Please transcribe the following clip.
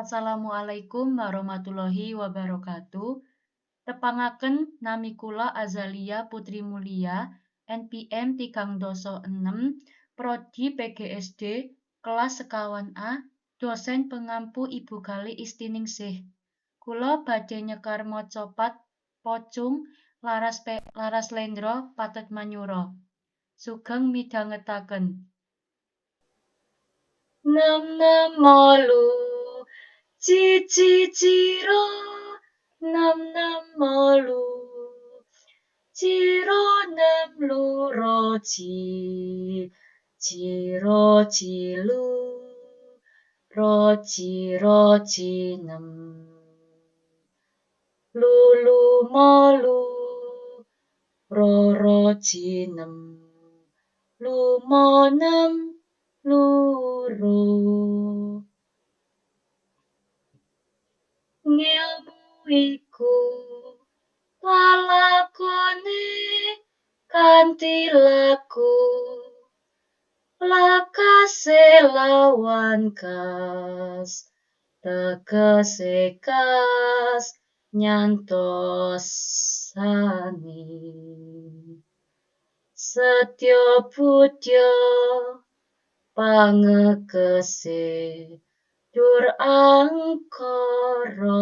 Assalamualaikum warahmatullahi wabarakatuh. Tepangaken nami kula Azalia Putri Mulia, NPM 306, Prodi PGSD, kelas sekawan A, dosen pengampu Ibu Gali Istiningsih. Kula badhe nyekar macapat Pocung laras laras Slendra Pathet Manyura. Sugeng midhangetaken. Nem nem 8 cici ciro nem nem 8 ciro nem loro ci ciro cilu roci roci nem lulu molu roro nem lumo nem loro. Ngilmu iku lalakone kanthi laku lakase lawan kas tegese kas nyantosani setya budya pangekese dur angkara.